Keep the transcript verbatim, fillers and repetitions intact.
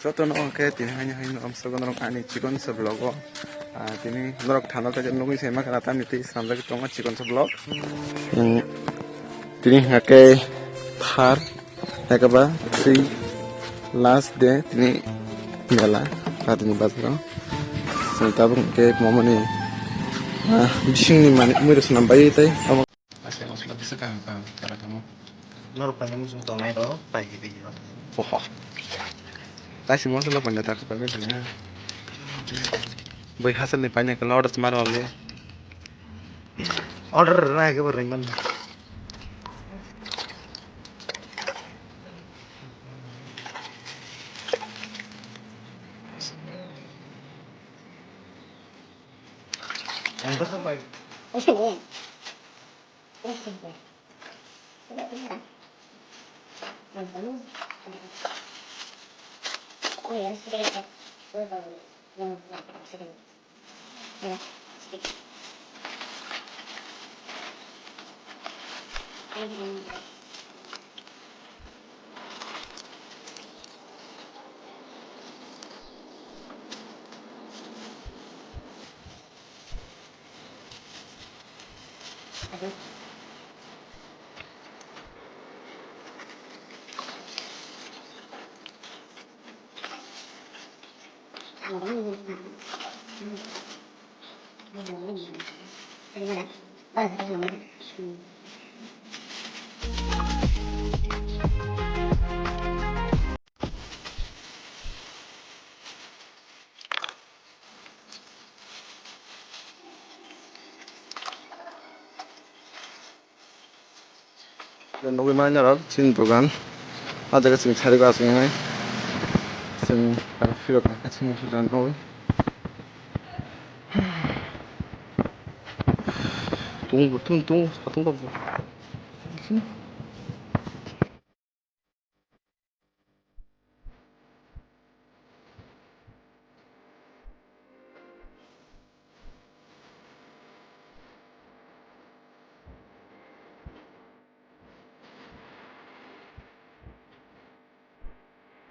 Jotono hwnkhe tini haino haino amswk norok ani chikon sa vlog o. Ah, tini norok thanda ta nugwi se ma khana tamni twi swnamjagwi tongo chikon sa vlog. Hmm, tini hwnkhe thar, ekaba twi last day tini mela, ah, tini bazaro. Chwng tabuk hwnkhe momoni, ah, bisingni manwi mui rw swnam bai tei abo. Asai mosla kisa kaham kaham tara kamo. Norok paina muchung tongnai rok pai khe twi. Oho. Taisi mosla paina tak paina twi. Bai hasil ni paina kala order maro le. Order na ke bar ringman. Nugwi manya rok chini dogan. Ah jaga chini sari ko aswk nai. Chini aro phirok nai chini dogan nugwi. Tung tung tung satung tung.